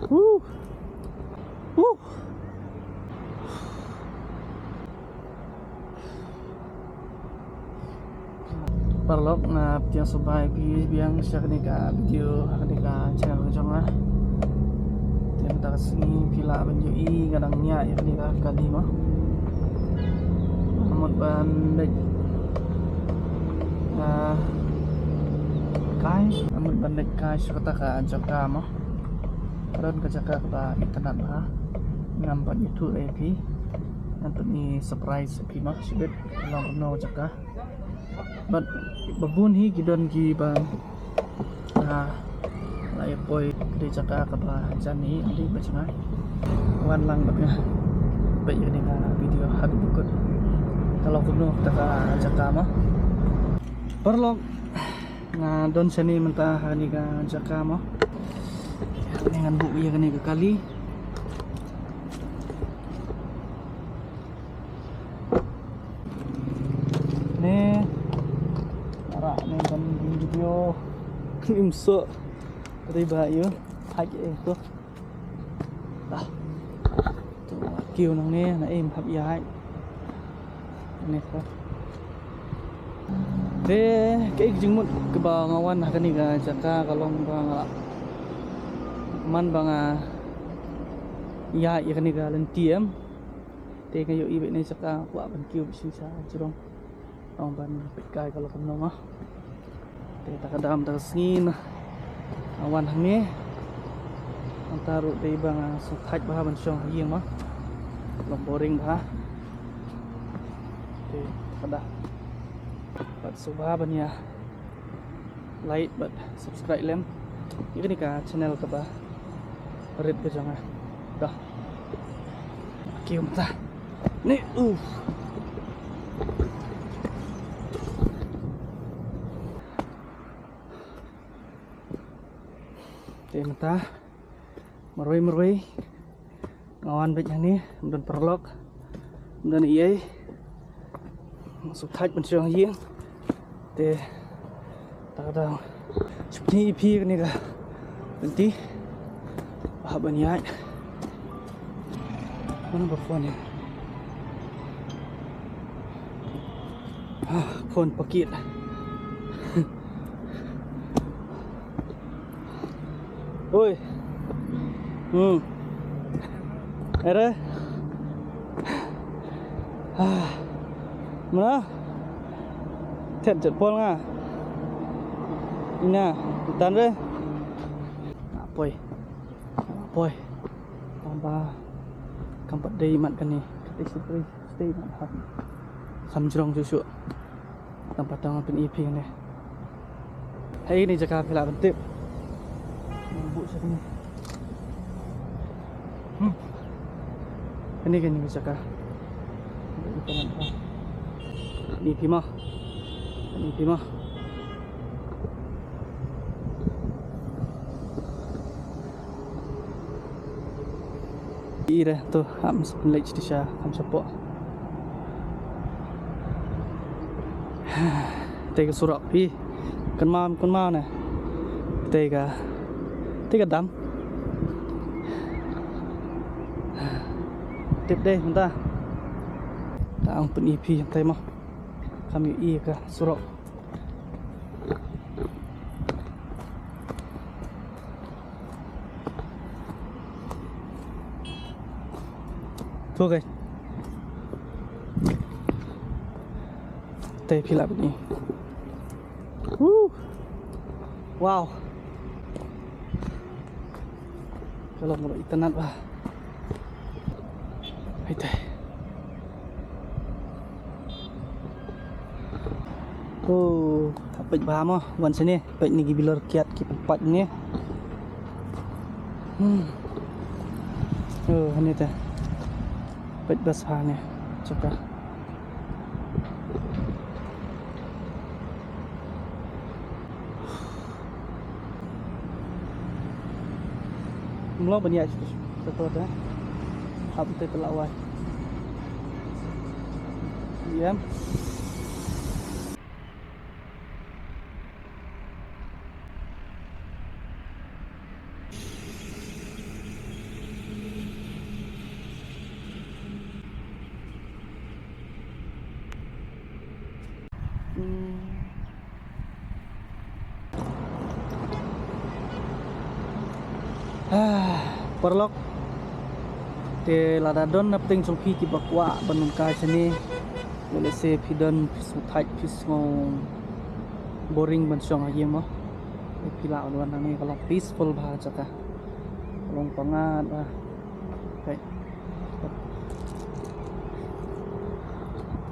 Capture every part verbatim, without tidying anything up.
Woo. Woo. Paralok, nga pdiang sngewbha ïa phi biang sha kane ka video ha kane ka channel ka jong nga. Te mynta ka sngi phi lah ban ïohi nga dang ñiah ïa kane ka kali mo. Nga mut ban leit, ah, kai, nga mut ban leit kai sha kata ka jaka mo. Ka don ka jaka kaba itynnad bha. Ngam pat ïathuh ïa phi. Ngan pyni surprise ïa phi mo shibit. Ka long kumno ka jaka. Bad ba bun hi ki don kiba, ah, la ïa poi ka dei jaka kaba jan hi, ym dei ba jngai. Wan lang bad nga. Peit ïa kane ka video haduh ba kut. Ka long kumno kata ka jaka mo. Paralok, nga don shane mynta ha kane ka jaka mo. Ïa kane ngan buh ïa kane ka kali. Ne. Ara ne ban video. Im so. Riba ïa. Haj eh tu. Ah. Tu kiew nangne na im hap ïa haj. Ne ko. Te kaei ka jingmut kaba nga wan ha kane ka jaka ka long ba nga man ba nga ïa ïa kane ka lynti em. Te nga ïohi beit ne jaka kwah ban kiew beit shisha jrong. Ong ban peit kai ka long kumno ma. Te ta ka dam ta ka sngi na. Nga wan hangne. Nangta ruh dei ba nga sngewthait bha ban shong ha ïing ma. Long boring bha. Te ta ka dam. Bad sngewbha ban ïa like bad subscribe lem ïa kane ka channel kaba rit ka jong nga. Dah. Kiew mynta. Ni uh. Te mynta. Marwei marwei. Nga wan beit hangne, ym don paralok. Ym don ei ei. Nga sngewthait ban shong ha ïing. Te ta ka daw. Shu pyni ïa phi kane ka lynti. Ba hap ban ïaid. Mana ba phone ïa. Ah, phone pakit. Oi. Hmm. Ere. Ah. Mana? Thet jet pol nga. Ina, tan re. Apoi. Apoi. Tamba. Kam pat dei mat kane. Kate sipri. Stay mat ha. Kham jrong shuh shuh. Tang patang pyn ïa phi ne. Hai ni jaka phi lah ban tip. Buk sini. Hmm. Ini kan ni jaka. Ni phi ma. Ni phi ma. Ire to ham spen lek stisha ham sapo. Te ka surok pi kan mam kan mam ne. Te ka te ka dam. Tip deh mynta. Ta ang pun ipi te mo. Kam ïohi ka surok. Tu guys. Te phi lah bad ni. Woo. Wow. Ka long ba itynnad bha. Hai te. Oh, peit bha mo, wan shane, peit ni ki bilor kiad ki pynpait ni. Hmm. Oh, hani te. Peit bha shane, jaka. Mlo ban ïa satu te. Hap te pela wai. Ïa. Ah, paralok. Te lada don na pdeng jong phi kiba kwah ban wan kai shane, lehse phi don phi sngewthuh phi sngewboring ban shong ha ïing mo. Te phi lah wan hangne, ka long peaceful bha jaka. Ka long pyngngad bha. Peit.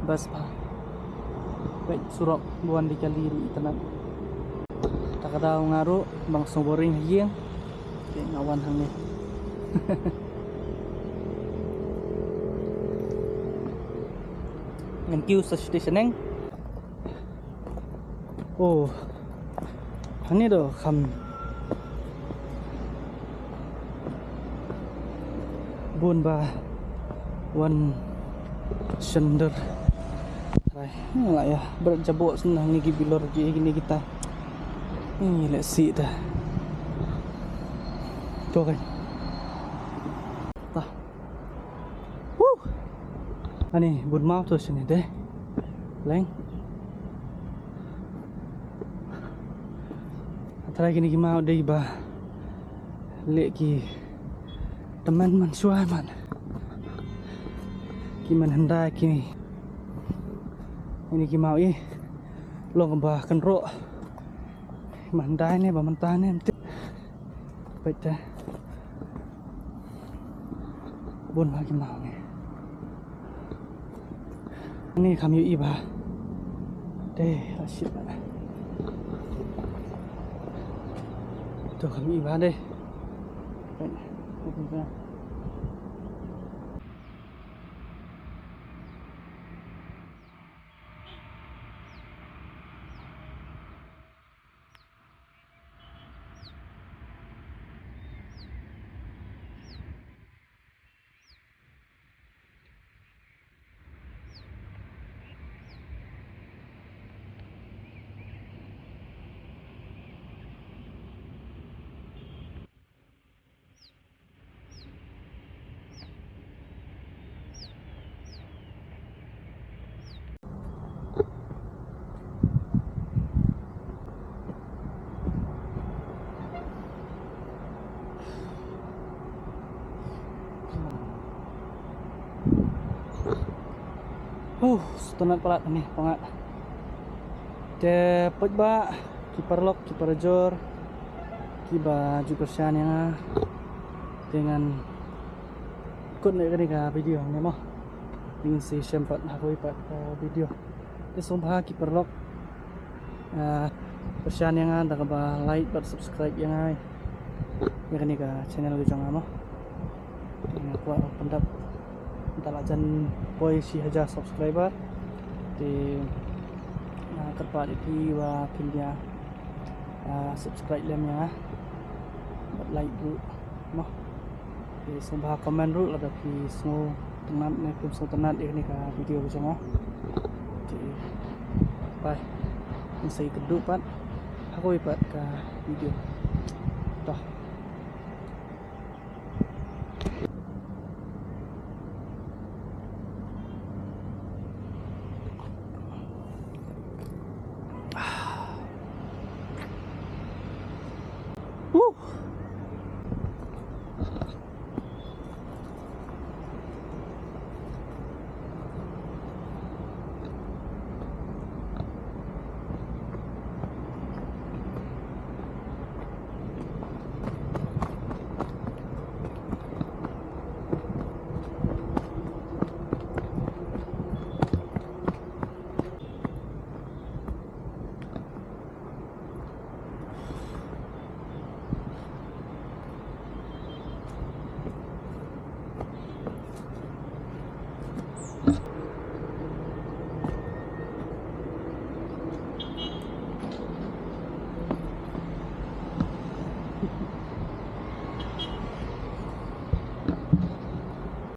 Best bha. Peit surok ba wan da kali ruh itynnad. Te ka daw nga ruh ba nga sngewboring ha ïing. Te nga wan hangne. Ngan kiew sa station neng. Oh. Hangne dei kham bun ba wan shen dur. Trai. Nga la ïa bret jaboh shen hangne ki bilor ki kine kita. Ni leh si ta. To kan. Ta. Woo! Ani bun maw to shane dei. Leng. Trai kine ki maw dei ba leh ki tymmen man shuwa man. Ki man hyndai kine. Kine ki maw i long ba kynroh. Man hyndai ne ba mynta ne. Peit te. Bun bha ki maw ne. Ni kham ïohi bha. Te, ah, shit. To kham ïohi bha te. Peit. Peit. Huh, sngewtynnat palat ne, pangad. Te peit ba ki paralok, ki parajor, kiba ju kyrshan ïa nga. Te ngan kut ne kane ka video ne mo. Ngin sa ïashem pat ha kawei pat ka video. Te sngewbha ki paralok, ah, kyrshan ïa nga da kaba like bad subscribe ïa nga ïa kane ka channel ka jong nga mo. Te nga kwah pyndap mynta la jan poi shi hajar subscriber. Te nga kyrpad ïa phi ba phin ïa, ah, subscribe lem ïa nga bad like ruh mo. Te sngewbha comment ruh lada phi sngewtynnat ne phim sngewtynnat ïa kane ka video ka jong nga. Te bye. Ngin sa ïakynduh pat ha kawei pat ka video. To.